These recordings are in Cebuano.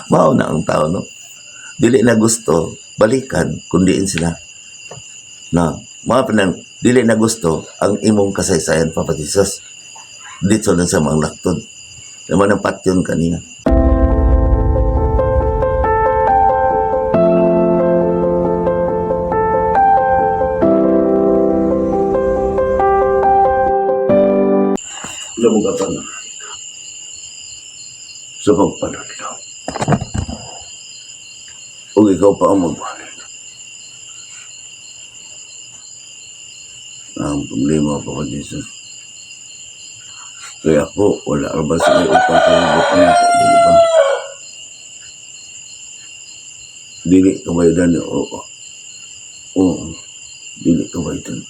Mao na ang tao, no? Dili na gusto balikan kundi sila na mga pinang dili na gusto ang imong kasaysayan, Papa Jesus, dito lang sa mga laktod naman ang patyon kanina. Lumugatan na sa pagpanaglaw. O ikaw pa ang magbalik. Ang problema, Papa Jesus. Kaya ako, wala ka ba sa utang kalibutan ako, di ba? Dili ka ba yun? Oo. Oo. Dili ka ba yun?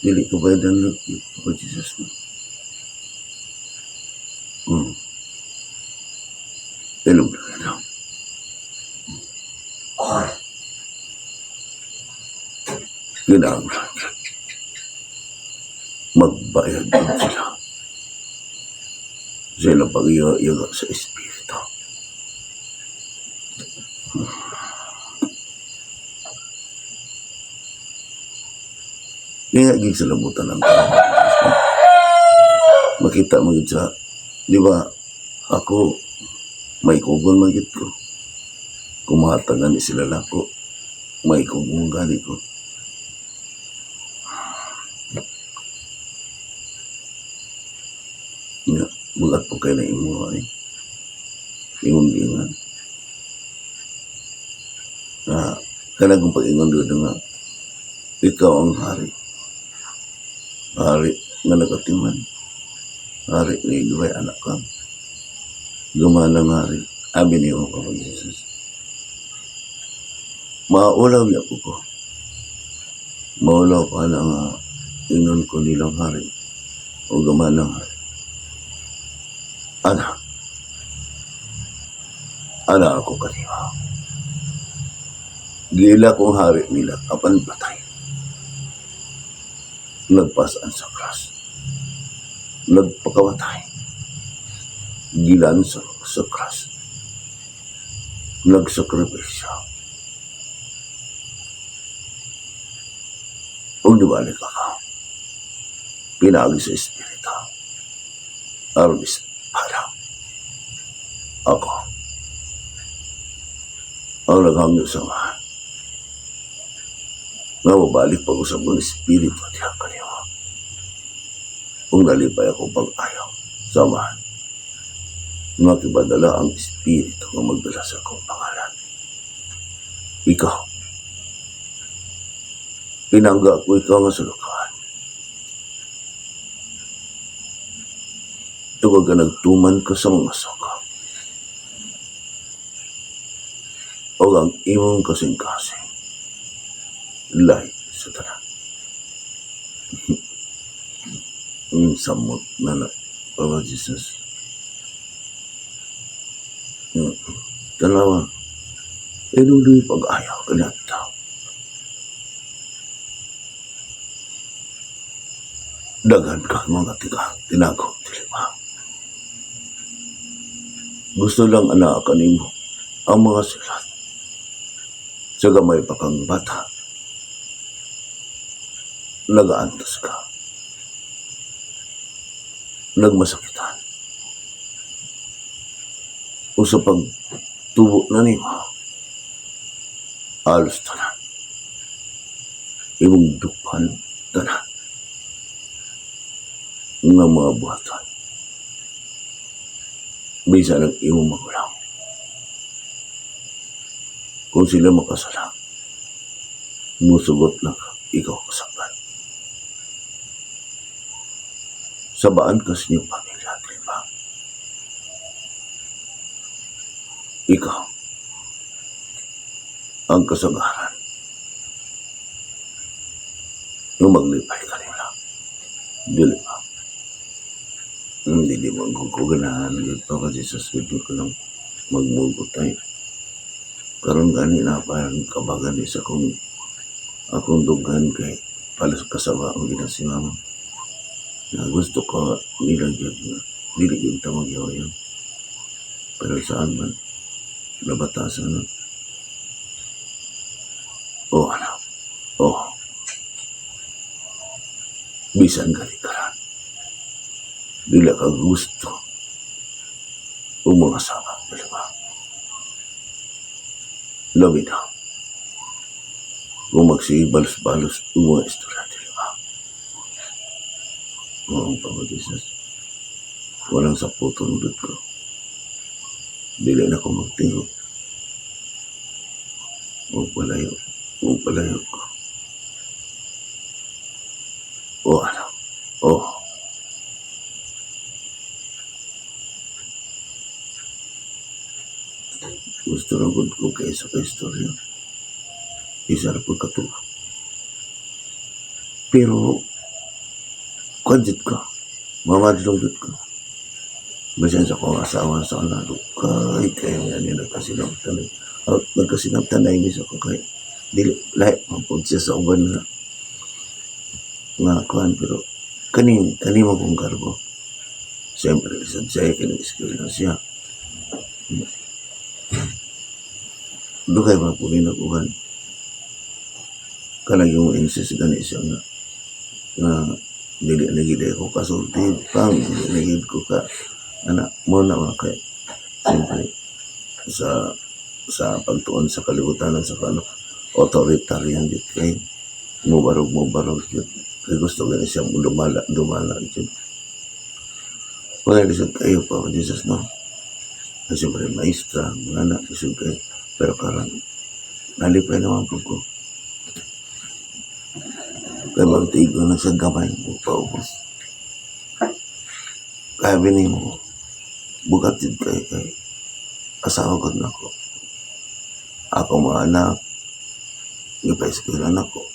Dili ka ba yun, Papa Jesus? No? Inom na ka daw. Kinahanglan. Magbayad din sila. Sila pag sa espiritu. Nga gig sa labutan ang tao. Makita mo gid sa, di ba, ako, may kugon man gid ko. Kumahatagan ni sila nako, may kugon gani ko. Nga, bugat po kayo na imo ay. Imong giingan. Na, kanang kong pag-ingon doon nga, ikaw ang hari. Hari nga nakatiman. Hari ni Dubai anak ka. Gumana ng hari. Abi niyo, Papa Jesus. Maulaw niya po ko. Maulaw pa na nga ingon ko nilang hari. O gumana ng hari. Ana. Ana ako kanima. Gila kong hari nila apan patay. Nagpasaan sa cross. Nagpakamatay. Gilansa sa cross. Nagsakripisyo. Ug nibalik ako. Pinaagi sa Espiritu. Aron espada. Ako ang naghangyo sa Amahan. Nga mabalik pag usab ng Espiritu diha kaniyo. Kung nalipay ako pag-ayaw sa Amahan. Nga kibadala ang Espiritu nga magdala sa akong pangalan. Ikaw. Pinangga ko ikaw nga sulukan. Tugag ka nagtuman ka sa mga suka. O ang imong kasing-kasing. Lahi sa tanan. Ang samot na na, Papa Jesus. Tanawa, inuloy pag-ayaw ka na tao. Daghan ka mga tika, tinago, dili ba? Gusto lang anak kanimo ang mga sulat. Sa gamay pa kang bata, nagaantos ka. Nagmasakitan. O sa pagtubo na nimo, alos tanan. Imong dukhan tanan. Nga mga buhatan. Bisan ang imong magulang. Kung sila makasala, musugot lang ka, ikaw kasaktan. Sabaan ka sa inyong pamilya, di ba? Ikaw ang kasagaran nung maglipay kanila. Dili ba? Hindi di mo guguganahan. Ito kasi sa studio ko lang magmugot tayo. Karon gani na parang kabagan sa akong dughan kay pala kasaba ang gina si mama. Na gusto ko nila gyud nga dili gyud ta magyaway. Pero saan man Nabatasan na. Oh, anak. Oh. Bisan gani karon, dili ka gusto o mga sama, dili ba? Labi na kung magsibalos-balos o mga istorya, dili ba? Oo, Papa Jesus. Walang saputon ulit ko. Dili na ko magtingog. O palayo. O palayo ko. O anak. Oh. Gusto na gud ko kaysa ka istorya. Isa ra pud katuwa. Pero, kuan jud ko. Mamadlong jud ko. Bisan sa akong asawa sa anak, kay kay nga niya nagkasinabtan. Oh, nagkasinabtan na inis ako kay dili lahi man pud siya sa uban nga nga kuan, pero kaning kani mo kong garbo. Siyempre, lisod siya kay nag-eskwela siya. Dugay ba po ginakuhan? Kanang yung insist gani siya nga nga dili na gid ako kasulti pang dili na gid ko ka ana mo na mga kay siyempre sa pagtuon sa kalibutan sa ano authoritarian gid kay mo barog gyud kay gusto gani siya mo dumala dumala gyud. Wala, lisod kayo pa Jesus, no? Kasi siyempre maestra mga anak, lisod kayo, pero karon nalipay naman po ko kay magtigo na sa gamay mo paubos. Kaya bini mo bugat jud kay kay asawa ko nako, ako mga anak gipa-eskwela nako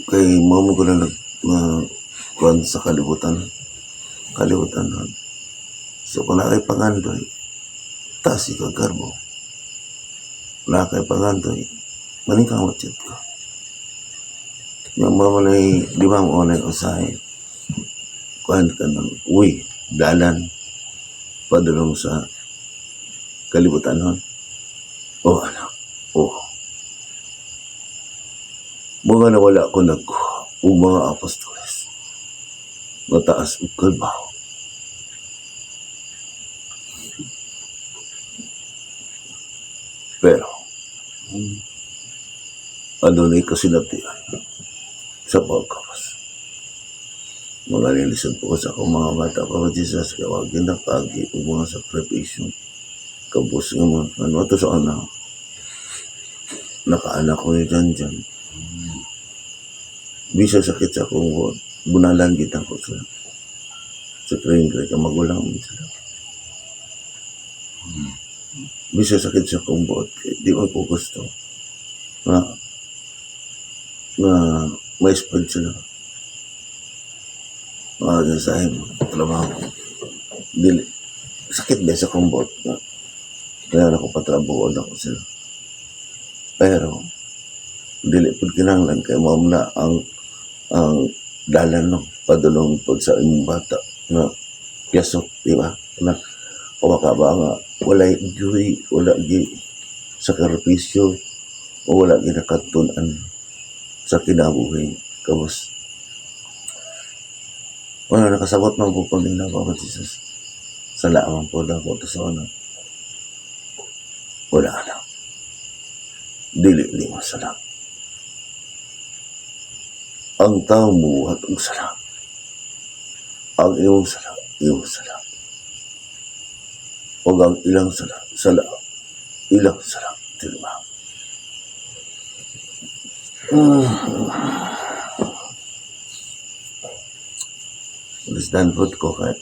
kay mao mo ko na nag nga kuan sa kalibutan kalibutan nun. So kung naa kay pangandoy, taas ikaw garbo, naa kay pangandoy, maningkamot jud ka. Yung mao man ay di ba mo na usahay kuan ka ng uy dalan padulong sa kalibutan nun. Oh anak, oh. Mga nawala ko nag ug mga apostoles mataas og kalbaw. Pero adunay kasinatian sa pagkawas. Mga nilisod po ko sa akong mga bata pa, Jesus, kaya wag ginakagi og mga sakripisyo. Kabus nga mga ano ato sa anak. Nakaanak ko ni Jan Jan. Bisa sakit sa akong buot, bunalan kita ko sa kring kay magulang mo sila. Bisa sakit sa akong buot, kay di man ko gusto nga nga ma-spread sila. Mga sa trabaho. Dili, sakit ba sa akong buot nga kaya ako patrabaho ako sila. Pero dili pud kinahanglan kay mao na ang dalan, no, padulong pud sa imong bata nga piyasok, di ba? Na waka ba nga walay joy, wala gi sakripisyo o wala gi nakatun-an sa kinabuhi kabus. Wala nakasabot man po ko nila, Papa Jesus. Sala man po ako to sa una. Wala na. Dili ni masala. Ang tao mubuhat og sala. Ang imong sala, imong sala. O ang ilang sala, sala, ilang sala. Di ba? Understand po ko kay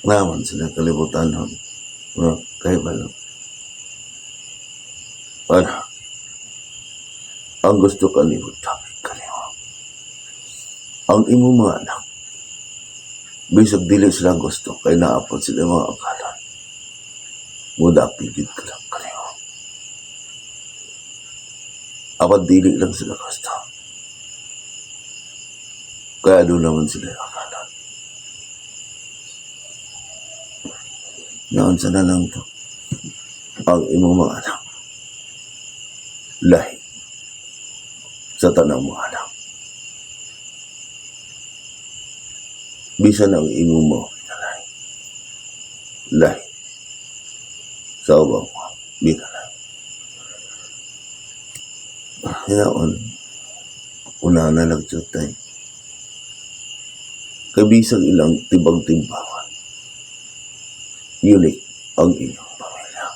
naman sila kalibutan hon. No, kay balo. Ano? Ang gusto ka nimo, topic ka nimo. Ang imong mga anak, bisag dili sila gusto, kay naapod sila mga akalan. Mudapi gid ka lang kanimo. Apan dili lang sila gusto. Kaya doon naman sila akalan. Naon sa na lang to. Ang imong mga anak. Lahi. Sa tanang mga anak. Bisan ang imong mga pinalay. Lahi. Sa ubang mga binalay. Hinaon, una na nagtsutay. Kay bisag ilang tibag-timbangan. Unique ang inyong pamilya.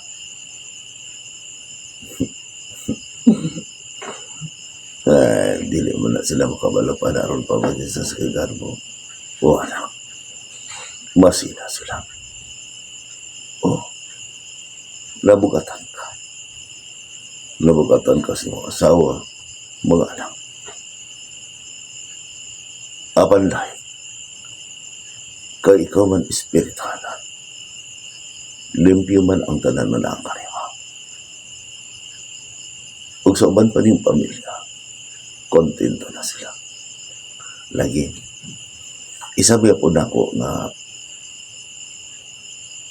Eh, dili mo na sila makabalo pa naroon pa ba sa kay Garbo. O anak, masina sila. Oh, nabugatan ka. Nabugatan ka sa iyong asawa, mga anak. Apan lahi, kay ikaw man espiritualan. Limpyo man ang tanan man ang kanima. Ug sa uban pa niyong pamilya, kontento na sila. Lagi. Isabi po na ako nga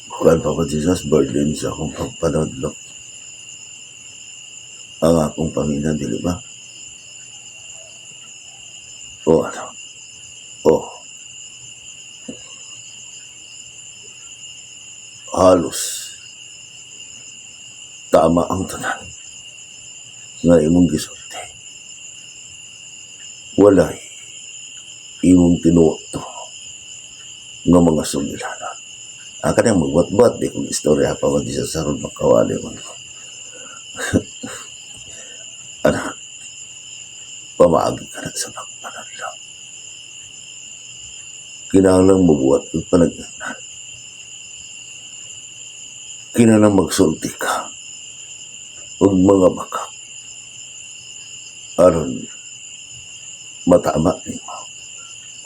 kuan pa Jesus burden sa akong pagpanadlok. Ang akong pamilya, dili ba? O ano? O. Halos tama ang tanan nga imong gisulti. Walay imong tinuot nga mga sugilanon. Ah, kanang magbuhat-buhat di kong istorya pa ko di sa saron makawali man ko. Anak, pamaagi ka na sa pagpanadlok. Kinahanglang mabuhat ng panagnan. Kinahanglang magsulti ka ug mga baka aron matama nimo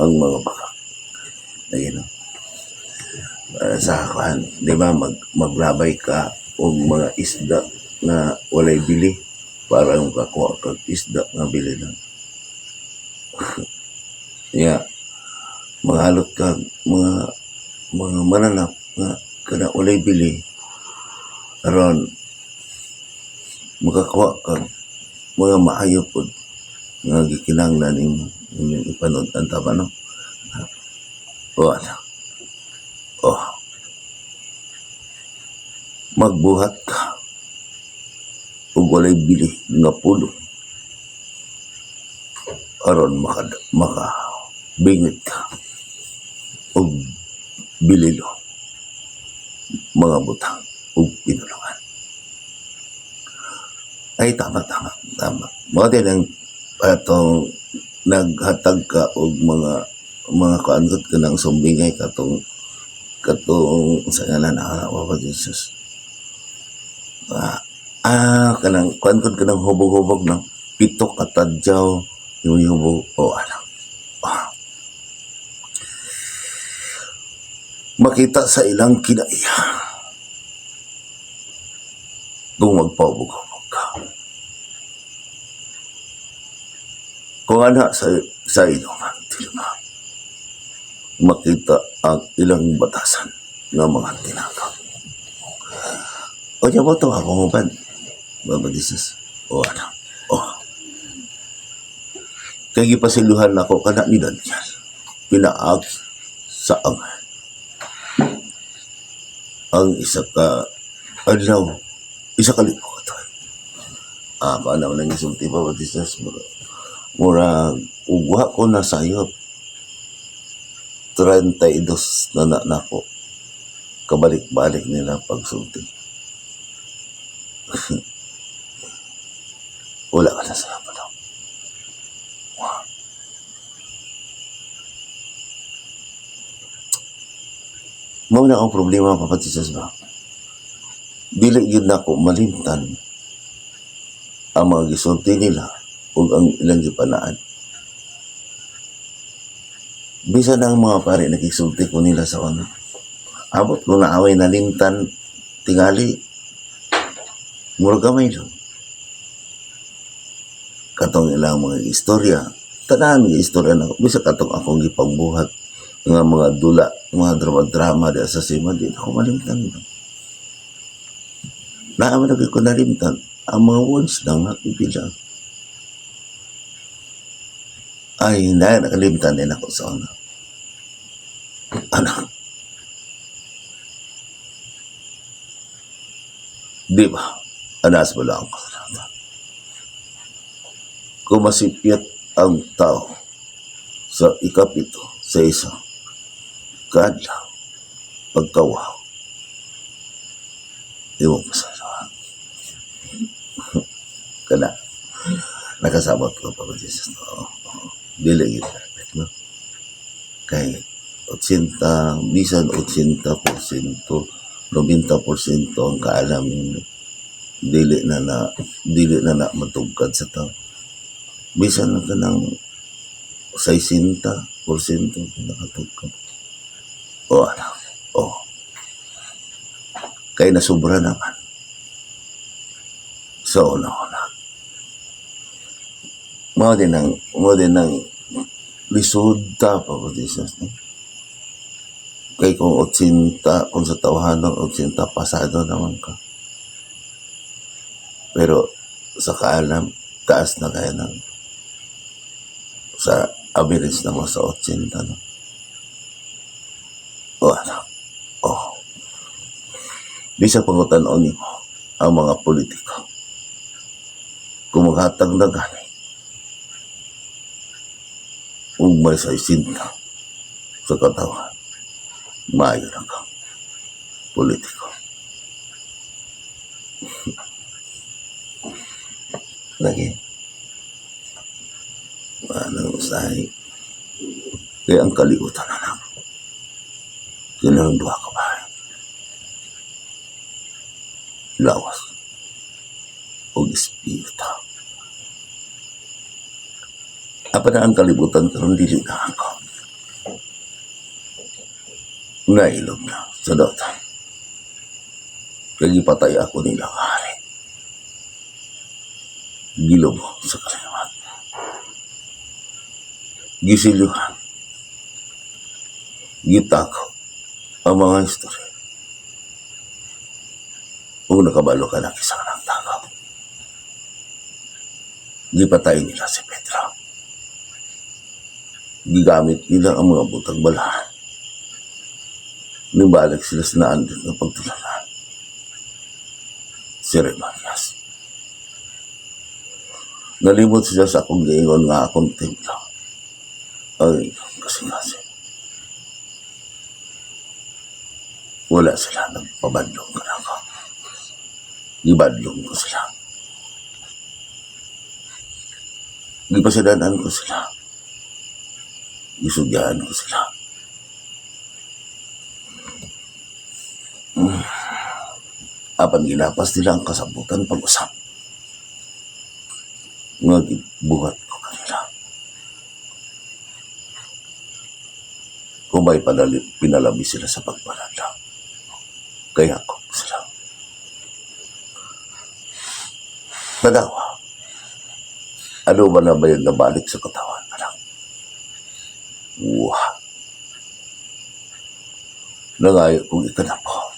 ang mga baka. Ayun, no? Sa kuan, di ba maglabay ka og mga isda na walay bili para makakuha kag isda nga bili lang. Yeah. Manghalot ka mga mananap nga kana walay bili aron makakuha kag mga maayo pod nga gikinahanglan nimo imong ipanud-an tama, no? O ano? Oh. Magbuhat ka ug walay bili nga pulong aron maka bingit ka og bililo mga butang ug pinulungan. Ay, tama, tama, tama. Mao din ang atong naghatag ka og mga kuan gud kanang sumbingay katong katong sa ngalan na pa Jesus. Kanang kuan gud kanang hubog-hubog, no, pito ka tadyaw yung hubog o ano. Makita sa ilang kinaiya kung magpahubog-hubog ka. Kung ana sa inuman, di ba? Makita ang ilang batasan ng mga tinakak. O diyan mo ito, ako uban. Baba Jesus. O ano? O. Kaya gipasiluhan ako kana ni Daniel. Pinaag sa anghel. Ang isa ka adlaw, isa ka libo ka. Paano nang isulti pa ba Jesus? Mura, ugwa ko na sayop. 32 na na nako. Kabalik-balik nila pagsulti. Wala ka na sa palaw. Mao na ang problema, Papa Jesus ba? Dili gyud nako malimtan ang mga gisulti nila ug ang ilang gipanaan. Bisan ang mga pare nakisulti ko nila sa ano. Abot ko na away nalimtan tingali murag gamay lang. Katong ilang mga istorya, tanan mga istorya na bisan katong akong gipangbuhat. Nga mga dula, mga drama-drama di sa sima, di na ko malimtan. Naa man na ko nalimtan, ang mga words lang nakipila. Ay, na, nakalimtan din ako sa una. Anak. Di ba? Anas mo lang ang kasalatan. Kung masipyat ang tao sa 7 sa isa, kaadlaw, pagkawaw, imong pasalamat. Kana, nakasabot ko pa Jesus. Oo, oo. Dili gyud perfect, no? Kay 80, bisan 80%, 90% ang kaalam ninyo. Dili na na matugkad sa tao. Bisan na kanang 60% nakatugkad. O ano? O. Kay nasubra naman. Sa una-una. Mao din ang lisod ta pa ba Jesus, no? Kay kung 80, kung sa tawahanon, 80 pasado naman ka. Pero sa kaalam, taas na kaya ng sa average na mo sa 80, no? O ano? O. Bisa pangutan-on nimo ang mga politiko. Kung maghatag na gani, ug may 60 sa katawan, maayo na kang politiko. Lagi. Ano usahay? Kaya ang kalibutan, anak. Kinahanglan duha ka bahay. Lawas o espiritu. Apa na ang kalibutan karon dili na ako. Nailog na sa dota. Kaya gipatay ako nila hari. Gilubong sa kaliwat. Gisilyuhan. Gitako ang mga istorya. Kung nakabalo ka na kisang nagtakaw. Gipatay nila si Pedro. Gigamit nila ang mga butang balahan. Nibalik sila sa naandit na pagtulanan. Si Remarias. Nalimot sila sa akong giingon nga akong templo. Ay, kasing-kasing. Wala sila nagpabadlong ka na ako. Gibadlong ko sila. Gipasidanan ko sila. Gisugyahan ko sila. Apan gilapas nila ang kasabutan pag-usap. Nga gibuhat ko kanila. Kung may pinalabi sila sa pagpaladla, kaya ko sila. Tanawa, ano ba na ba yung nabalik sa katawan, anak? Wah! Nangayo kong ikanapo.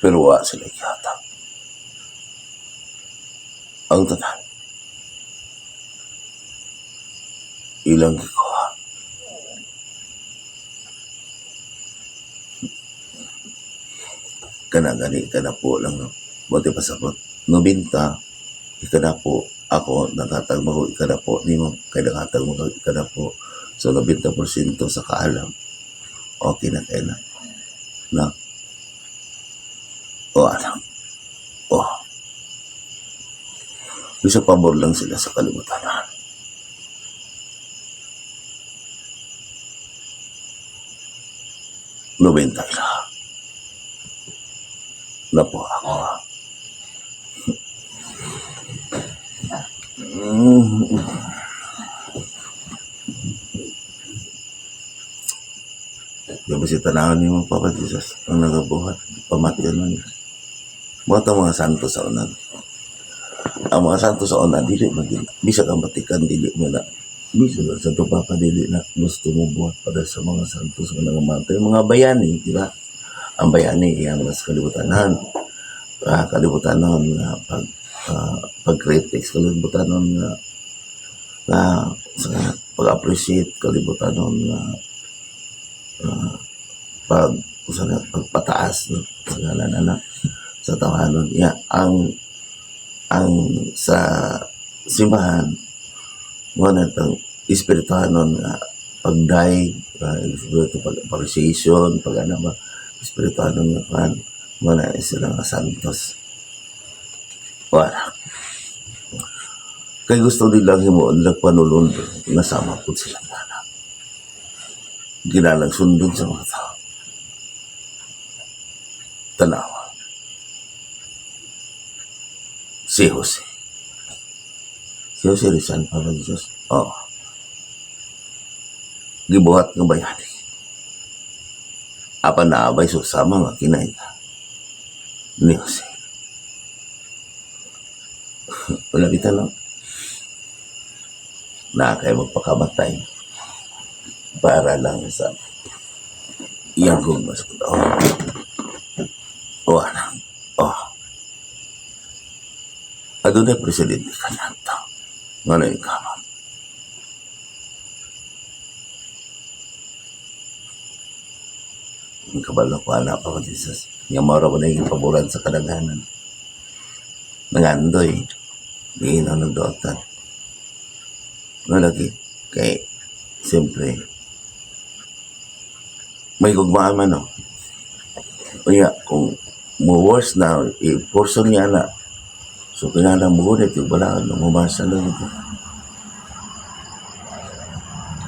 Pero wa sila ikihatag. Ang tanan, ilang gikuha. Kana gani, kana po lang, no? Buti pa sa 90, ikanapo, ako, naghatag mo ko, ikanapo, nimo, kay naghatag mo ko, ikanapo. So, 90% sa kaalam, okay na kayo na. Na? O, anak. O. Bisa pabor lang sila sa kalimutan. 90 ila. Napo ako. Di ba si tanawin ni mo, Papa Jesus, ang nagabuhat, pamatyan man. Mga mga santo sa unan. Ang mga santo sa unan, dili man din. Bisag ang Batikan, dili mo na. Bisan na sa Santo Papa, dili na gusto mo buhat para sa mga santos nga nangamatay, mga bayani, di ba? Ang bayani iyang mas kalibutanan. Kalibutanon nga pag-critics, kalibutanon nga sa pag-appreciate, kalibutanon nga pag sa pagpataas, no, sa ngalan anak sa tawanon. Ya, ang sa simbahan mo na itong espirituhanon nga pagdayeg, espiritu pag appreciation, pag ano ba, espirituhanon nga kan mo na sila nga santos. Wala kay gusto nilang himuon lang panulund nga sama po sila nga ginalang sundon sa mga tao. Tanawa si Jose, si Jose Rizal para Jesus. Oh, gibuhat nga bayani, apan naabay susama nga kinay ni Jose. Wala kita, no, na kay magpakamatay para lang sa iyang gugma sa tao. Oh, anak. Oh. Adunay presidente kananta. Nga na ikaw. Ang kabalo ko anak pa ko Jesus. Nga mara ko na yung paboran sa kadaghanan. Nangandoy. Di na nagdotan. Nga lagi. Kay, siyempre, may gugmaan man, no. Kaya, kung mo worse na, i-porson niya na. So, kinahanglan mo gunit, yung balaan, lumabasa lang ito.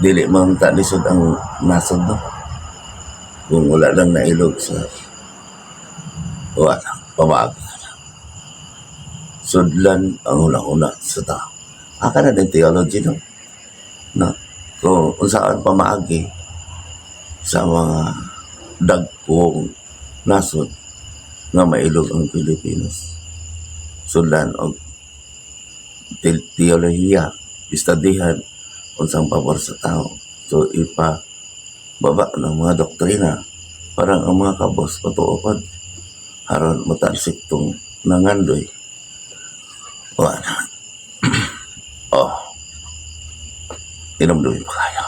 Dili man ta lisod ang nasod, no? Kung wala lang nailog sa wala, pamaagi ka na. Sudlan ang huna-huna sa tao. Aka na din theology, no? Na, kung unsaan pamaagi sa mga dagkong nasod nga mailog ang Pilipinas. Sudlan og teolohiya, istadihan unsang pabor sa tao. So ipa baba ng mga doktrina, parang ang mga kabos patuokod aron matalsik tong nangandoy. O ano? Oh. Inumdumi pa kayo.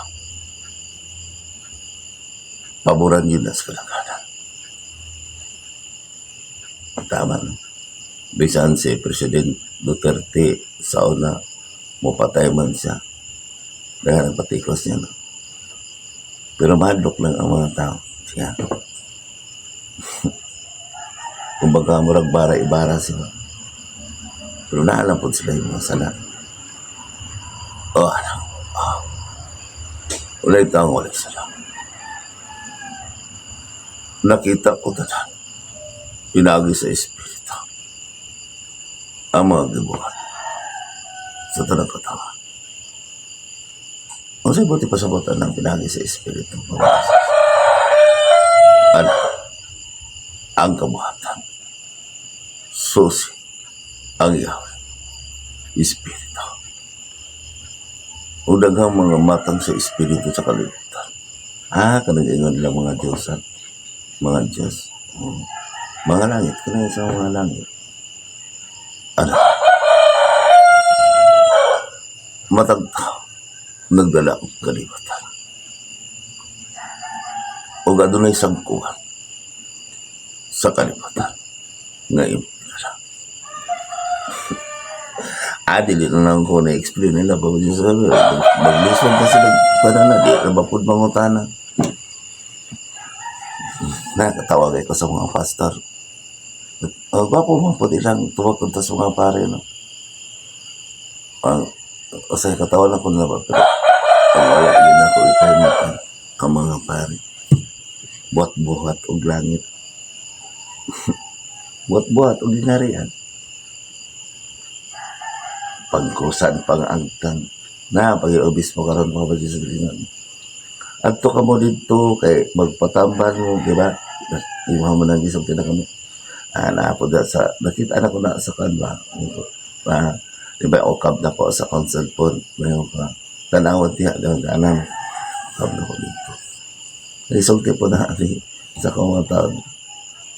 Paboran yun na sa kalaganan. Tama, no? Bisan si President Duterte sa una, mupatay man siya. Dahil ang patikos niya, no? Pero mahadlok lang ang mga tao. Siya. Kumbaga, murag bara-ibara sila. Pero naalam po sila yung mga sala. Oh, ano? Oh. Wala'y taong wala'y sala. Nakita ko tanan. Pinagi sa Espiritu ang mga gibuhat sa tanang katawan. Ang sa buti pasabotan ng pinagi sa Espiritu. Ano? Ang kabuhatan. Susi. Ang Yahweh. Espiritu. O daghang mga matang sa Espiritu sa kalibutan. Ah, kanang ingon nila mga Diyosan. Mga Diyos. Oh. Mga langit. Kanang sa mga langit. Ano? Matag tao. Nagdala og kalibutan. O adunay sangkuhan sa kalibutan. Ngayon. Ah, dili na lang ko na-explain nila. Bago dyan sabi, maglisod na sila. Para na, di na ba po mangutana. Nakatawag ko sa mga pastor. Oh, gwapo man po ilang tuwag kunta sa mga pare, no? Ang, o sa katawan ako nila ba, pero ang wala yun ako ikay ang mga pare. Buhat-buhat og langit. Buhat-buhat og ginarian. Pagkusan pang angkang na pag obispo karon mga ba sa Gilingan. Adto ka mo dito kay magpatambal mo, di ba? Imuha mo nang gisog tina kamo. Ah, naa po da sa nakita na ko na sa kan ba. Ah, di ba okab na ko sa council po. Mayo ka. Tanawat niya ang ganan. Sabi ko dito. Isulti po na ani sa akong mga tao.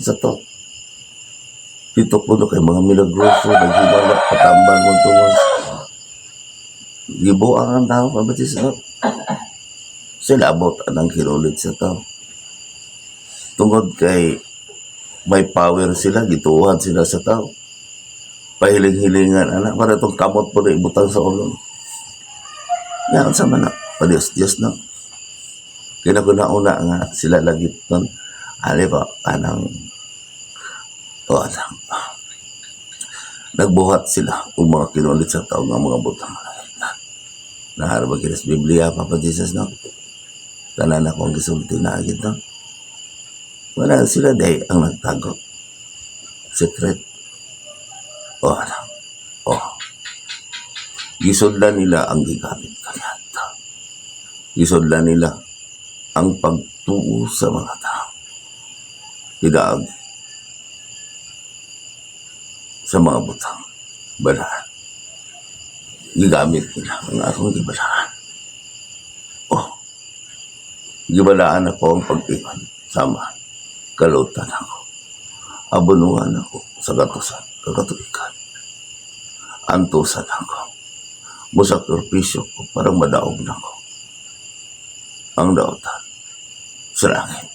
Sa to. Dito po no kay mga milagroso, naghimala, patambal mo tungos. Gibuang ang tao, Papa Jesus, no? Sila abot ang kinulit sa tao. Tungod kay may power sila, gituhan sila sa tao. Pahiling-hilingan, anak, para itong kamot po na ibutang sa ulo. Yan, sa man na, padiyos-diyos na. Kinaguna-una nga sila lagi nun. Ali ba, anang, o anang, nagbuhat sila og mga kinulit sa tao nga mga butang. Naharap ba sa Biblia, Papa Jesus, no? Tanan ako ang gisulti na agad, no? Wala sila dahil ang nagtago. Secret. Oh, ano? Oh. Gisudlan nila ang gigamit kaniadto. Gisudlan nila ang pagtuo sa mga tao. Pidaag sa mga butang. Balaan. Gigamit nila ang akong gibalaan. Oh. Gibalaan ako ang pag-iwan. Sama. Kalutan ako. Abunuhan ako sa gatusan, kagatuikan. Antusan ako. Musakripisyo ko parang madaog na ko. Ang daotan sa langit.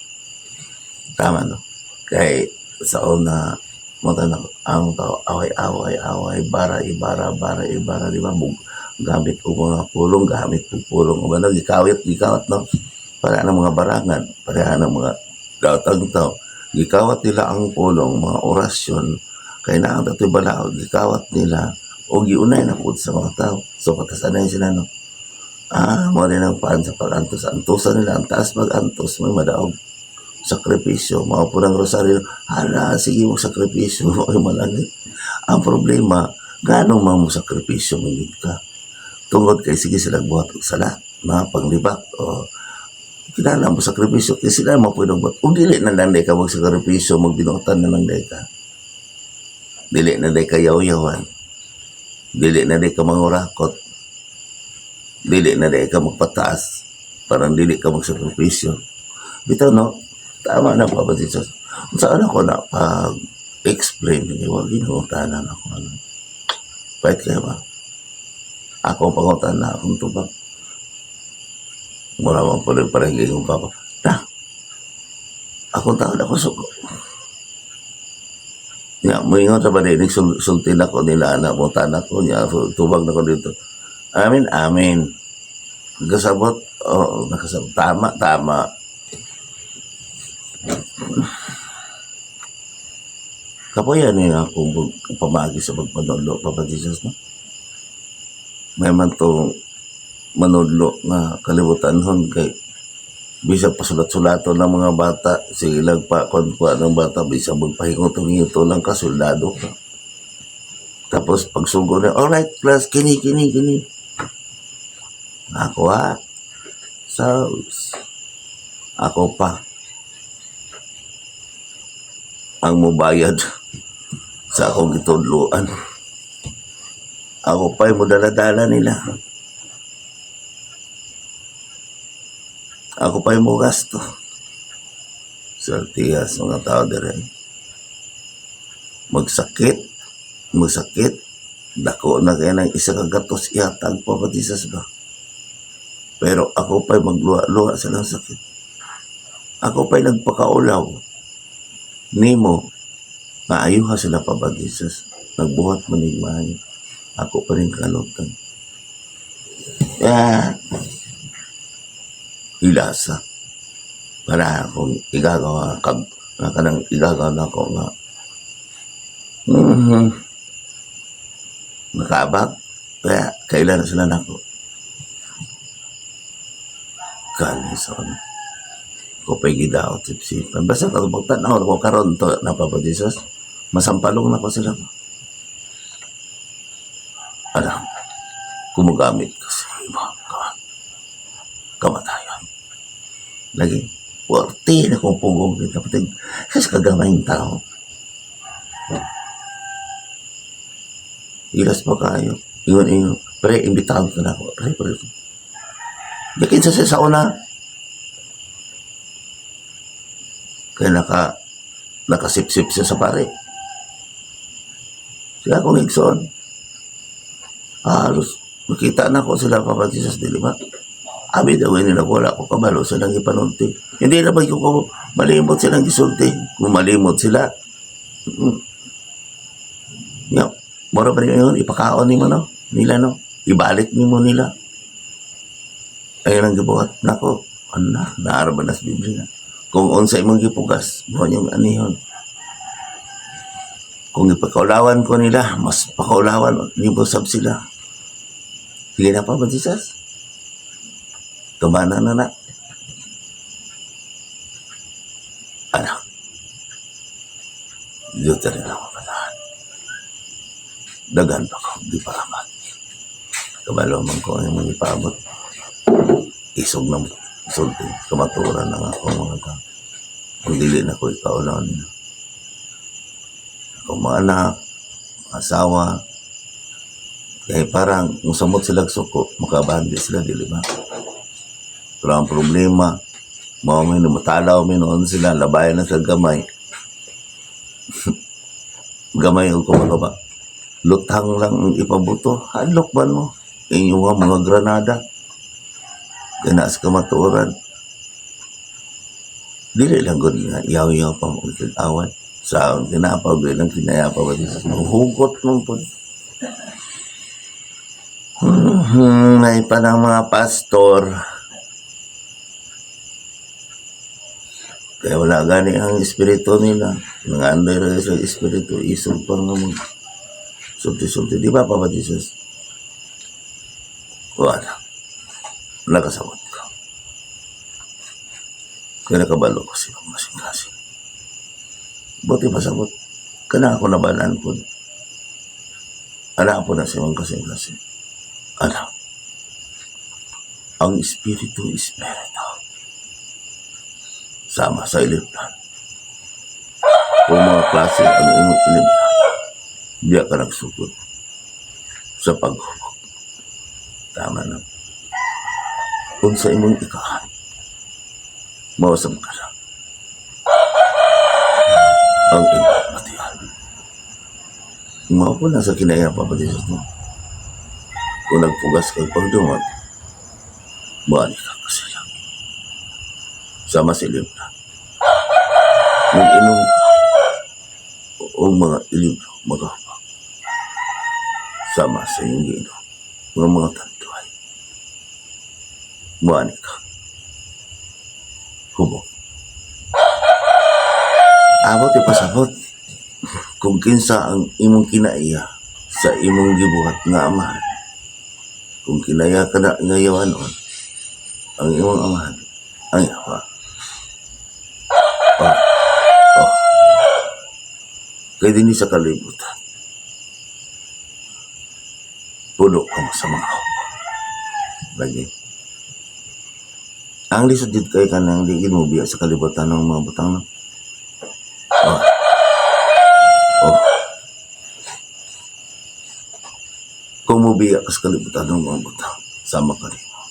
Tama, no? Kay sa una, mata na ang tao, away, away, away, bara, ibara, bara, ibara, di ba? Bug, gamit og mga pulong, gamit og pulong. O ba, gikawit, gikawat, no? Para ng mga barangan, para ng mga daotang tao. Gikawat nila ang pulong, mga orasyon, kay na ang datoy balaod, gikawat nila, o giunay na po sa mga tao. So, katasanay sila, no? Ah, mo rin ang paan sa pag-antos. Antosan nila, ang taas mag-antos, may madaog. Sakripisyo, mao po ng rosaryo. Hala, sige mo sakripisyo, ay malangit. Ang problema, gaano man mo sakripisyo, mangit ka. Tungod kay sige sila buhat og sala, na panglibak, o kinahanglan mo sakripisyo, kay sila mo pwede buhat. Kung dili na lang ka magsakripisyo, magbinuotan na lang ka. Dili na day ka yaw-yawan. Dili na day ka mangurakot. Dili na day ka magpataas. Parang dili ka magsakripisyo. Bitaw, no? Tama na, Papa Jesus. Saan ako na pag explain ni wag ginutanan ako ano. Pahit kaya ba? Ako ang pangutan na akong tubag. Mura man po rin parang yung papa. Na, akong taon ako suko. Ya, moingon sa ba din sulti na ko nila anak mo tanak ko niya tubag na ko dito. Amin, amin. Kasabot, oo, nakasabot. Tama, tama. Kapoy ni akong pamagi sa pagpanudlo, Papa Jesus, no? May man tong manudlo nga kalibutan hon kay bisag pasulat-sulaton ng mga bata, sige lang pa kuan ng bata, bisag magpahingot-hingot lang ka, soldado ka. Tapos pagsugo na, "Alright class, kini, kini, kini." Ako ha, sa ako pa ang mubayad sa akong gitudloan. Ako pa mo dala-dala nila. Ako pa mo gasto. Sweltihas mga tao dire. Magsakit, magsakit, dako na kaya ng isa ka gatos ihatag pa pati sa ba. Pero ako pa'y magluha-luha sa lang sakit. Ako pa'y nagpakaulaw. Nimo, nga ayuha sila pa ba Jesus? Nagbuhat man ning maayo. Ako pa rin kalutan. Kaya, hilasa. Para akong igagawa, kag, nga kanang igagawa na ako nga, nakaabag. Kaya, kailan na sila nako. Kali sa ano. Ko pa'y gidaot sipsipan. Basta katong tanaw ko karon to na Papa Jesus. Masampalong na ko sila. Alam, kumugamit ka sa iba kamatayon. Lagi, puwerte na kong pugong kita. Pati, kasi kagamayng tao. Ilas pa kayo. Ingon, ingon. Pre, imbitahan ka na ako. Pre, pre. Di kinsa siya sa una. Kaya nakasipsip siya sa pare. Sila akong igsoon. Halos makita na ko sila, Papa Jesus, dili ba? Abi daw nila wala ko kabalo sa nang ipanulti. Hindi na ba ko malimot silang gisulti? Kung malimot sila, Ya, mura pa rin yun, ipakaon nimo no? Nila no? Ibalik nimo nila. Ayun ang gibuhat nako. Ana, naara ba na sa Biblia? Kung unsa imong gipugas, mao niyong anihon. Kung ipakaulawan ko nila, mas pakaulawan nimo sab sila. Sige na, Papa Jesus. Tumana na na. Anak. Diyos na rin ako patahan. Dagan pa ko, di pa amat. Kabalo man ko ang imong ipaabot. Isog na sulti, kamaturan na nga ako mga tao. Kung dili na ko ikaulaw nila. Ako mga anak, mga asawa, kaya parang kung samot sila suko, makabandi sila, dili ba? Pero ang problema, mao may matalaw may noon sila, labayan na sa gamay. Gamay o kumbaga ba? Lutang lang ang ipabuto. Hadlok ba mo? Inyo nga mga granada. Kaya sa kamatuoran. Dili lang gud nga yaw-yaw pa mo away. Sa akong kinapaw, dili lang kinaya pa ba Jesus. Hugot mo po. May pa ng mga pastor. Kaya wala gani ang espiritu nila. Nangandoy ra sa espiritu. Isog pa nga mo. Sulti-sulti. Di ba, Papa Jesus? Wala. Nakasabot ko. Kaya nakabalo ko sila kasing-kasing. Buti pasabot. Kana ako nabalaan po. Ala po na siya kasing-kasing. Anak. Ang espiritu, espiritu. Sama sa ilimnan. Kung mga klase ang imong ilimnan, diya ka nagsugod sa paghubog. Tama na. Kung sa imong ikahan, mausap ka na. Ang imong batian. Mao po na sa kinaya, Papa Jesus, no? Kung nagpugas kag pagdumot, maali ka kasi lang. Sama sa ilimnan. Mag-inom ka o mga ilim magahubog. Sama sa iyong giinom mga tanduay. Maani ka. Hubog. Abot ipasabot kung kinsa ang imong kinaiya sa imong gibuhat nga amahan. Kung kinaya ka na nga yawanon, ang imong amahan, ang yawa. Oh. Kaya din sa kalibutan, puno ka mo sa mga hubog. Lagi. Ang lisod dito kay kanang di mo biya sa kalibutan ng mga butang no. Oh. Oh. Kung mubiya ka sa kalibutan ng mga butang, sama ka rin mo.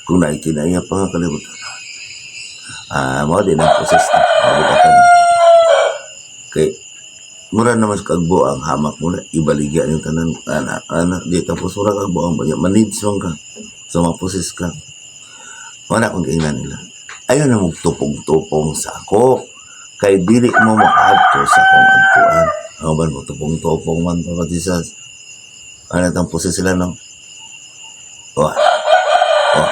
Kung naikinaya pa nga kalibutan, mao din ang proses na. Mabugatan. Kay, mura naman sa kagbuang hamak mo na, ibaligya yung tanan, ana, ana, di tapos mura kagbuang ba niya, manids man ka, sa maposes ka. Wala akong kainan nila. Ayaw na magtupong-tupong sa ako. Kay dili mo makaadto sa akong adtuan. Ano ba mo tupong-tupong man pa pati sa ano tang poses sila no? Oh. Oh.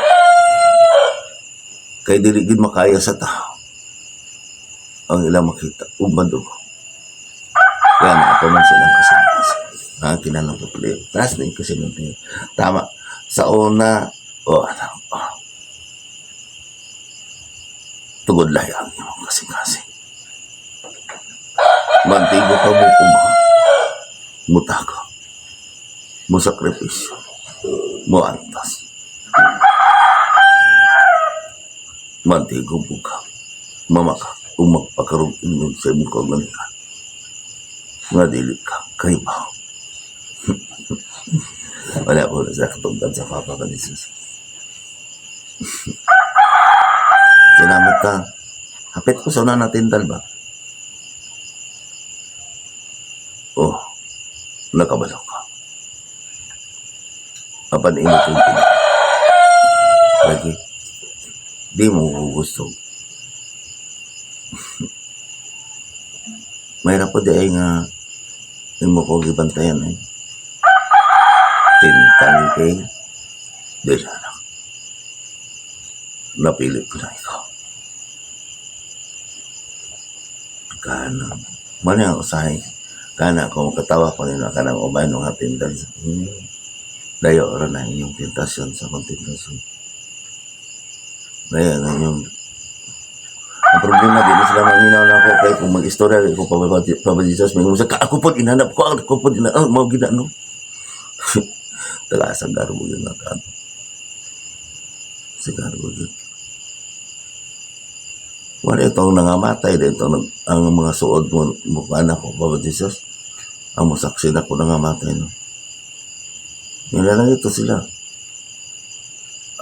Kay dili gid makaya sa tao ang ilang makita ug madugo. Kaya na ako man silang kasing-kasing. Ang kinanong ko pala. Taas na yung kasing. Tama. Sa una, oh, ano, oh. Tugod lahi ang imong kasing-kasing. Mantigo ka mo pugo. Mutako. Mo sakripisyo. Mo antas. Mantigo buka. Mamaka. Umagpakarong inyong sa imong kaugalingon. Nga dili ka. Kaibaw. Wala po na sa katungkad sa Papa ka Jesus. Salamat ta. Hapit ko sa una natin ba? Oh, nakabalo ka. Apan init yung tinan. Lagi, di mo gusto. Mahirap po di ay nga imo ko gibantayan ay. Tintan kay di anak. Napili ko na ikaw. Kana. Mano ang usahay. Kana ako makatawa ko nila kanang ubay nung hatindan. Dayo ra na inyong tentasyon sa akong tentasyon. Dayo na inyong ang problema di na sila maminaw na ako kay kung mag-istorya ko pa Jesus may sa ako pod inhanap ko ako pod ina oh, mao gina no. Taga sa garbo yun na ka. Sa garbo yun. Wala itong nangamatay dito ang mga suod mo mukha na ko Papa Jesus. Ang masaksi na ko nangamatay no. Nila lang ito sila.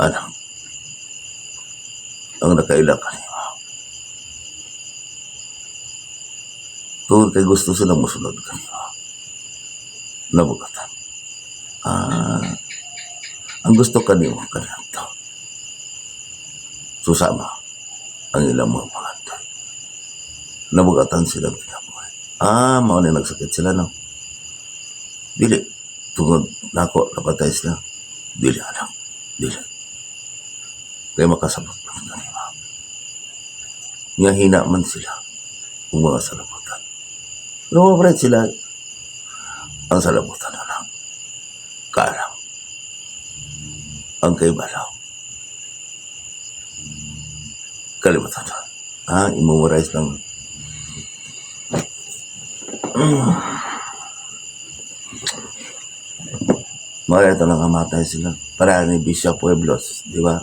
Anak. Ang nakaila kanimo. Tungod kay gusto silang musunod kanimo. Nabugatan. Ah, ang gusto kanimo kanito. Susama ang ilang mga pangantay. Nabugatan silang kinabuhi. Ah, mao ni nagsakit sila no. Dili tungod nako napatay sila. Dili anak. Dili. Kaya makasabot lang kanimo. Nga hina man sila kung mga salabutan. Pero mabrait sila ang salabutan na lang. Kaalam. Ang kaibalaw. Kalimutan na. Ah, i-memorize lang. Mga ito nangamatay sila. Para ni Bishop Pueblos, di ba?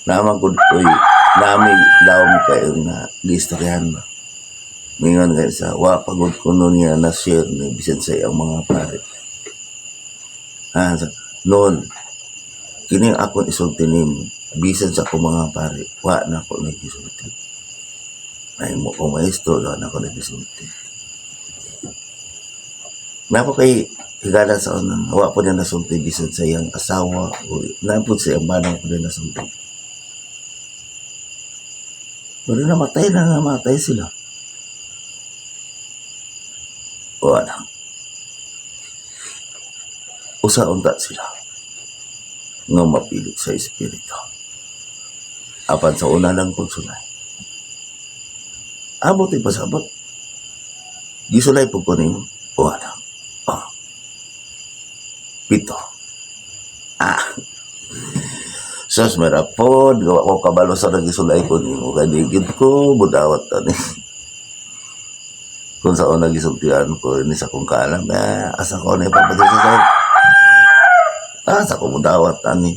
Naman ko ko'y nami lawom kayo na giistoryahan ba. Mingon kayo sa wa pagod ko noon niya na share ni bisan sa iyang mga pare. Ah, sa, noon kini ang akong isulti nimo bisan sa akong mga pare wa na ako naggisulti. Ay mo ko maestro wa na ako naggisulti. Napo kay higala sa unang wa po niya nasulti bisan sa iyang asawa o napod sa iyang manang po niya nasulti. Pero namatay na namatay sila. O anak, usa unta sila nga mapilit sa espiritu. Apan sa una lang pagsulay. Abot ipasabot. Gisulay po ko nimo. O anak. O. 7. Ah. Sus, merapod. Gawa ko kabalo sa nagisulay ko nimo. Kay digid ko, budawat ta ni. Kung sa una gisultian ko, ni sa kong kaalam, eh, asa ko na ipapatay sa Ah, sa ko mudawat ani.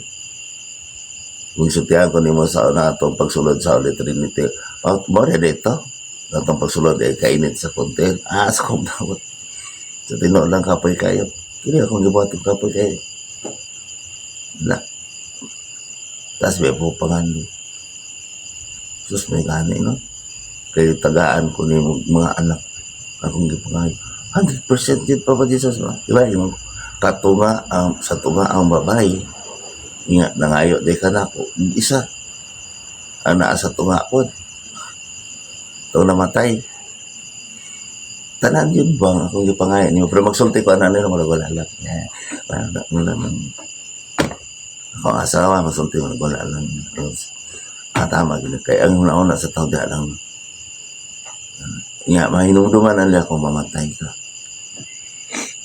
Kung sultian ko nimo sa una atong pagsulod sa Holy Trinity, oh, mo dito. Atong pagsulod ay kainit sa content. Ah, sa ko mudawat. Sa tinuod lang kapoy kayo. Kini akong gibuhat og kapoy kayo. Na. Tapos may pupangan. Sus, may gani, no? Kay tagaan ko ni mga anak akong gipangayo. 100% yun, Papa Jesus. Ba? Diba? Yung katunga, ang, sa tunga ang babae. Nga, nangayo di ka na ako. Isa. Ang naa sa tunga ko. Ito namatay. Tanan yun bang akong gipangayo niyo. Pero magsulti ko ana nila wala wala lang. Yeah. Wala wala lang. Ako ang asawa magsulti wala wala lang. Ah, tama gid kay ang una-una sa tawag lang. Nga mahinumduman na nila kung mamatay ka.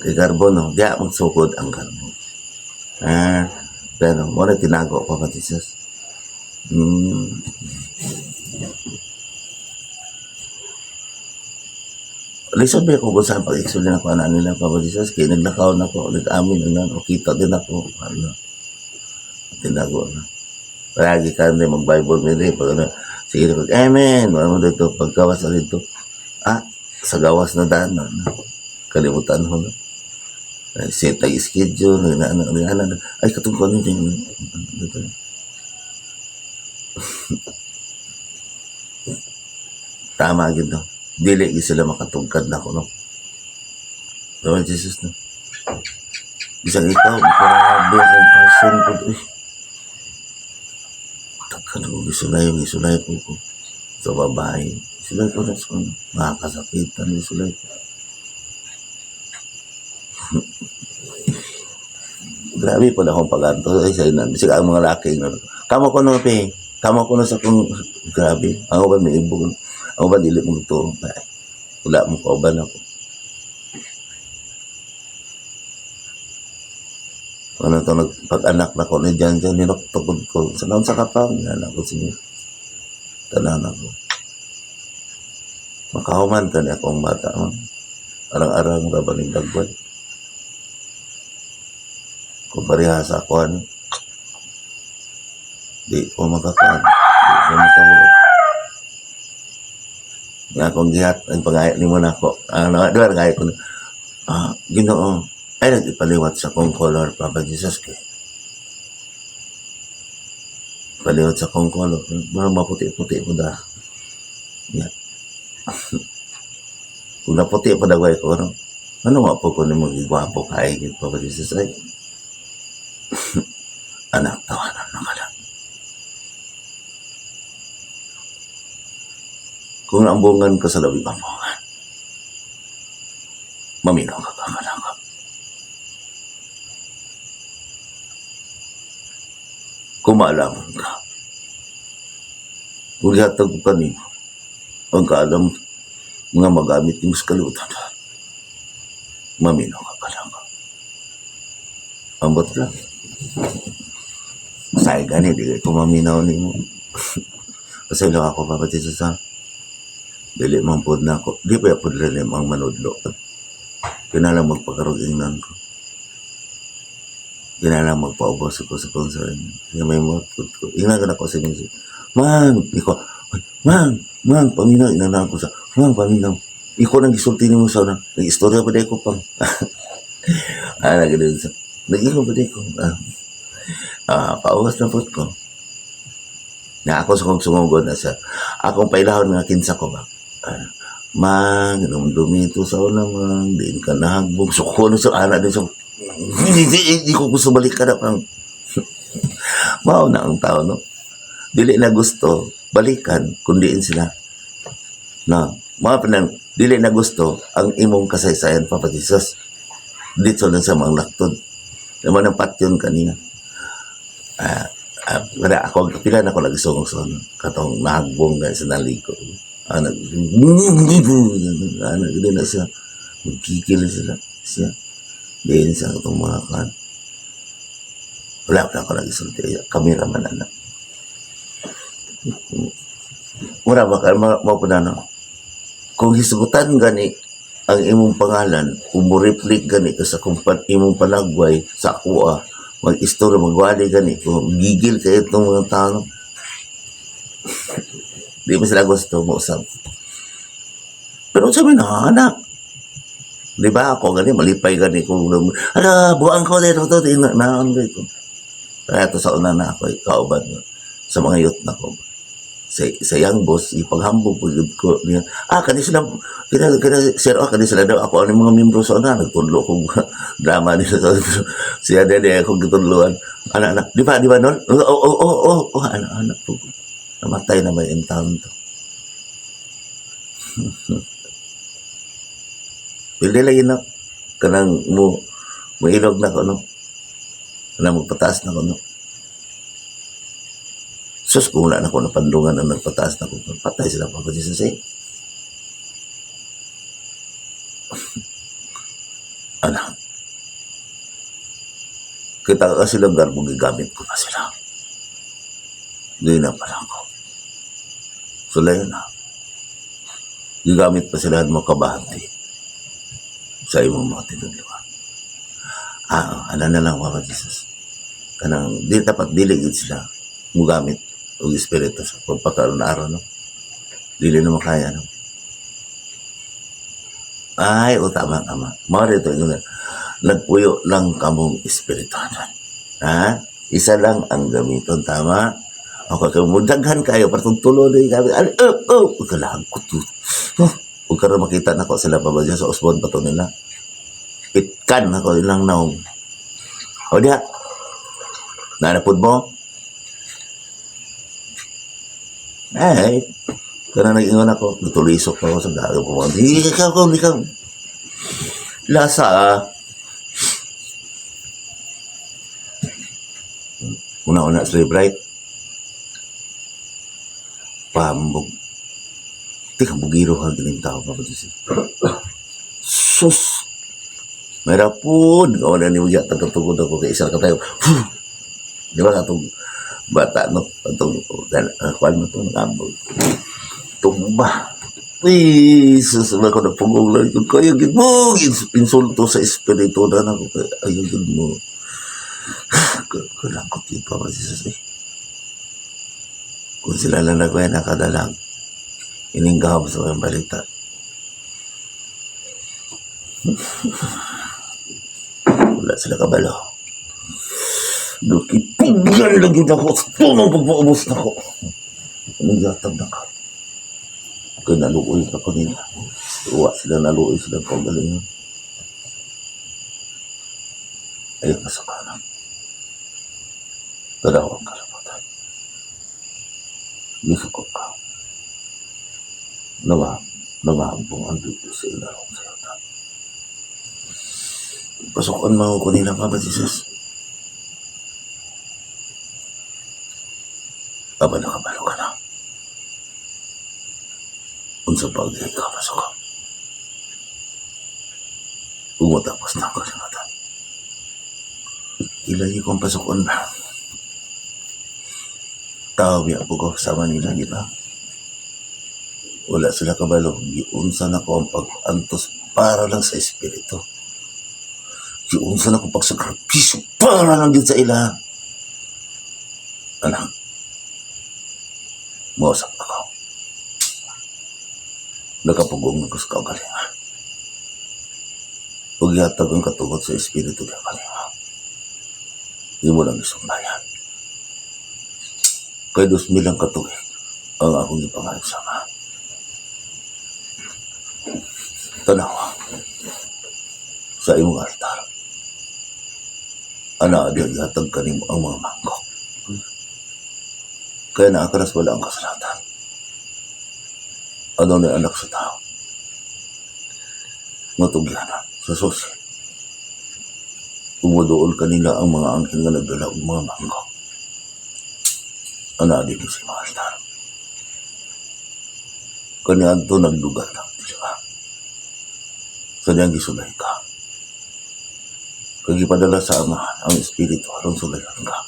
Kay garbo no, diya magsugod ang garbo. Ah, pero mo na tinago pa pa Jesus. Lisod ba ako kung saan pag-explain ako ana nila Papa Jesus kay naglakaw na ko nag-amin na o kita din ako ano tinago na palagi ka hindi mag-Bible Mary pag ano sige pag amen ano dito pagkawas na dito ah sa gawas na daan na, na. Kalimutan ko na ay, set ang schedule na ano na ano ay katong ko ano dito. Tama gid, no? Dili gid sila makatugkad nako, no? Lord Jesus, no? Bisag ikaw, grabe akong passion po. Uy. Tagkan ko, gisulay, gisulay po ko. Sa babae, gisulay ko na sa mga kasakitan, gisulay ko. Grabe po na akong pag-anto. Ay, sa ina, bisag ang mga laki, no? Kamo ko no, pe. Kamo ko no sa kung, grabe. Ako ba may ibog? Ako ba dili mo to? Ay, wala mo kauban ako. Ano to, nagpag-anak na ko ni Jan Jan, ninuktukod ko. Sa naon sa kapang, anak ko sige. Tanan ako. Makahuman ka ni akong bata, man. Arang-arang ra ba ning dagway. Kung pareha sa ako, ano, di ko makakuan. Di ko makahulog. Nga akong gihat, ang pangayat ni mo na ako. Ano, di ba, ngayat ko na, Ginoo, ay nag-ipaliwat sa kong color, Papa Jesus, kay. Paliwat sa kong color. Mga maputi-puti po da. Yeah. Kung naputi pa dagway ko, ano, ano nga po ko ni magigwapo kay Papa Jesus, ay. Anak, tawanan na ka lang. Kung naambungan ka sa labing ambungan, maminaw ka kakalakap. Kung maalaman ka, kung ihatag ko kanimo, ang kaalam nga magamit nimo sa kalibutan, maminaw ka kalakap. Ambot lang. Say gani, di ko maminaw nimo. Kasi lang ako, Papa Jesus, ha? Dili man pod na ako. Di pa pod rin ang manudlo. Kinalang magpakarugingnan ko. Kinalang magpaubos ako sa kung saan. Nga may mga ko. Ingnan ko na ko sa inyo. Mang! Iko, mang! Mang! Paminaw! Ingnan ko sa, mang! Paminaw! Iko nang gisulti nimo sa una. Nag-istorya pa ko pang. Naganoon sa. Nag-ingon pa ko. Paubos na po ko. Na ako sa kong sumugod na sa akong pailahon nga kinsa ko ba. Mang, dumi ito sa una, mang, diin ka nahagbong. Suko na sa ana din sa hindi ko gusto balik ka na pang. Mao na ang tao, no? Dili na gusto, balikan, kundiin sila. No, mga pinang, dili na gusto ang imong kasaysayan, Papa Jesus. Dito lang sa mga laktod. Naman ang patyon kanina. Wala ako, pila na ako nagisong katong nahagbong na sa naliko. Ano, hindi na siya. Magkikil sila. Siya. Diyan sa katong mga kan. Wala pa ako nagisulti. Kamera man anak. Mura ba ka, mao po na, no? Kung hisugutan gani ang imong pangalan, kung mo reflect gani ka sa kung imong panagway sa akoa, mag-istorya, magwali gani, kung gigil kayo itong mga tao, di mo sila gusto mo usab. Pero sa mga anak, di ba ako gani, malipay gani kung, ala, buang ko dito, ito, ito, naon ko. Kaya ito sa una na ako, kauban sa mga youth na ko. Sa young boss, ipaghambog po yun ko niya. Kani sila, kina, kina, sir, kani sila daw, ako ang mga membro sa una, nagtudlo kong drama nila sa siya din, akong gitudloan. Anak, anak, di ba, nun? Oo, oo, anak, anak po. Namatay na may in town to. Pili lagi na, kanang mo, mailog na ko, no? Kanang magpataas na ko, no? Sus, kung wala na ko napandungan ang nagpataas na ko, patay sila pa Jesus, eh. Anak. Kita ka sila garbo, gigamit ko pa sila. Hindi na pala ako. Sulayo na. Gigamit pa sila at makabahati sa imong mga tinudluan. Ano na lang, Papa Jesus. Kanang, di dapat dili gid sila mugamit og espiritu sa pagpakaroon na araw, no? Dili na makaya, no? Ay, o tama, tama. Mao rito, yun. Nagpuyo lang kamong espirituanon. Ha? Isa lang ang gamiton, tama? Ako kay mo daghan kayo partong tulo ni kami. Ano, oh, oh, kalangkot to. Huh. Ug karon makita nako sila pa ba sa Osborne pa to nila. Pitkan ako ilang naong. O diha. Nanapod mo? Ay, kana nag-ingon ako, natulisok pa ako sa gago ko. Hindi ka ko, hindi ka. Lasa, ah. Una-una sleep right. Pambog. Di ka bugiro ka galing tao pa ba Sus! May rapod. O na ni mo yata katugod ako kay isa ka tayo. Di ba katong bata no? Katong kuan mo to nakambog. Tumba. Uy, sus, ba ko napugong lang yun. Kaya gid mo, insulto sa espiritu na nako. Ayaw gid mo. Kalangkot yun pa ba Jesus eh. Kung sila lang nagway nakadalag, ining gahom sa mga balita. Wala sila kabalo. Nakipugyan lang yun ako. Tunong pagpaubos na ko. Anong yatag na ka? Kaya naluoy ka ko nila. Uwa sila naluoy sila kagalingan. Ayun ka sa kanan. Tanaw ang kalabutan. Gisukot ka. Namahampong ang dito sa ilarong sa yuta. Pasukan mo ko nila, Papa Jesus. Aba, nakabalo ka na. Unsa bagay ka pasok ka. Ug matapos na ang kalimutan. Ilagay ko ang pasokon ba? Tao biya po ko sa Manila, di ba? Wala sila kabalo. Giunsa na ko ang pag-antos para lang sa espiritu. Giunsa na ko pagsakripisyo para lang din sa ila. Anak, mausap ako. Nakapugong ko sa kaugalingan. Huwag yatag ang katugot sa espiritu na kanina. Hindi mo lang isumbayan. Kay 2,000 ang katuig ang akong ipangayon sa ama. Tanawa sa imong altar. Ana, di yatag kanimo ang mga mangkok. Kaya naakaras wala ang kasalatan. Ano ni anak sa tao? Matugyanan sa susi. Umuduol kanila ang mga anghel nga nagdala og mga mangkok. Ana, di sa imong altar. Kaniadto nagduga na, di ba? Sa diyang gisulay ka. Kag ipadala sa Amahan ang Espiritu aron sulayan ka.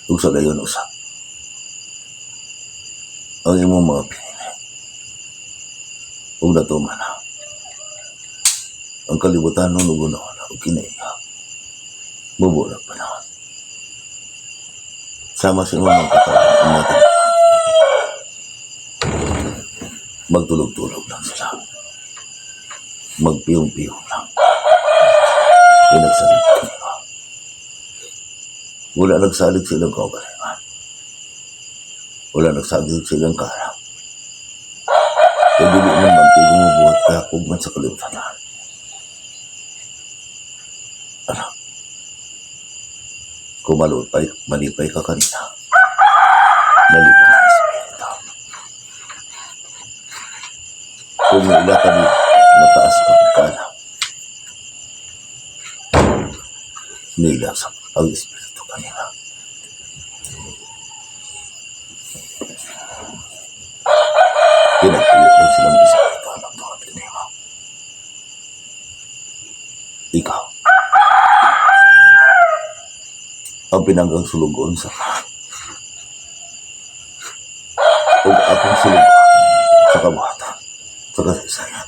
Ug sulayon usab ang imong mga pinili. Ug natuman na. Ang kalibutan nung nugunahon ug kinaiya. Mubo na panahon. Sama sa imong mga katawan ang mga tinaman. Magtulog-tulog lang sila. Magpiyong-piyong lang. Pinagsalig ka nila. Wala nagsalig silang kaugalingan. Wala nagsalig silang kaharap. Kaya dili man man tayo gumubuhat ka kung man sa kalibutan. Anak, kung malupay, malipay ka kanina, malipay ang espiritu. Kung wala ka di, mataas ang kaalam. Nila sa ang espiritu kanina. Pinagtuyo lang silang espiritu ng tuwan kanina. Ikaw, ang pinanggang sulugon sa lahat. Ug akong sulugon sa kabuhatan, sa kasaysayan.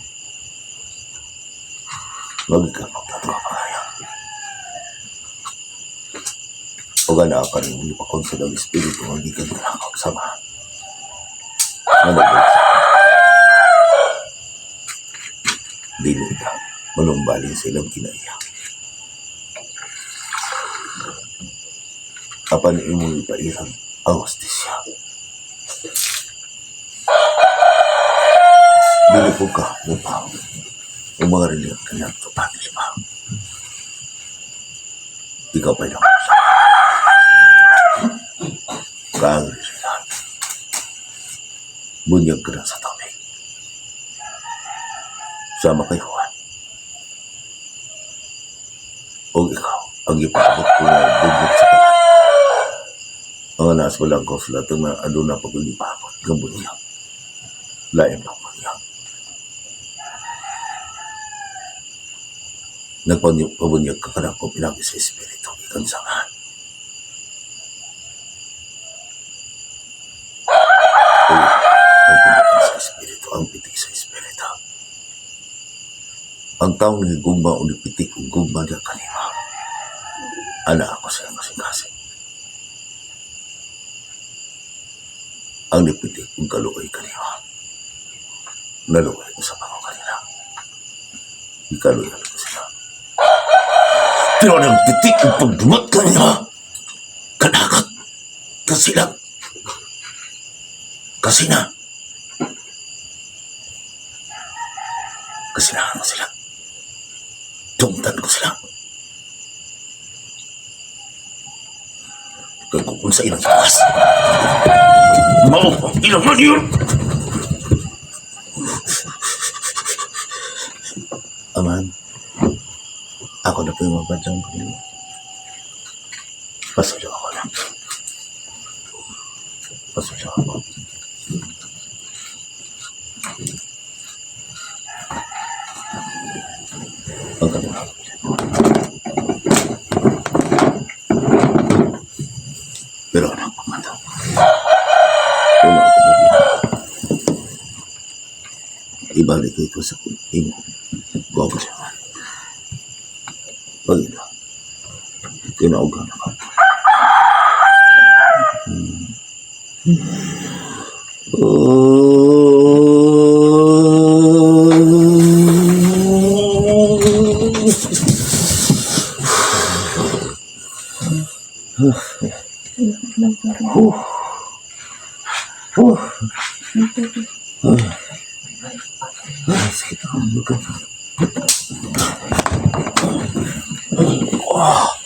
Magkamagtatlo pa kaya. O gana ka rin, hindi pa konsol ang espiritu ang gikan ka lang sama. Ano ba? Dili ka, manumbalin sa ilang kinaiya. Apan imong ipairan Ang hustisya. Dili ko ka upang o mga reliyon kanyang tupati pa. Ikaw pa'y naman. Kaang reliyon. Bunyag ka na sa tubig. Sama kay Juan. O ikaw, ang ipaabot ko na bugot sa kalan. Ang anas ko lang ko sila ito na aduna pag ipaabot ng bunyag. Lain lang bunyag. Nagpabunyag ka ka ko pinagi sa espiritu ikan sangan. O, ang pitik sa espiritu, ang pitik sa espiritu. Ang taong nagigumba o nipitik o gumba niya kanima. Ana ako sa kasing-kasing. Ang nipitik o kaluoy kanima. Naluoy ko sa mga kanila. Ikaluoy ko sila. Pero ang pitik o pagdumat kanila. Kanakat. Kasilag. Kasina. Kasinahan ko sila. Tungtan ko sila. Kagkukun sa ilang taas. Mao ang ilang man yun! Aman, ako na po yung mabadyang ko niyo. Pasensya ako na. Pasensya ako. Ang kanila. Pero anak pamataw. Wala ako dito. Ibalik ko sa imo. Gogo siya. Pagina. Kinaugan na ka. Oh. Oh. Ah, sakit ako ng lugar. Ah.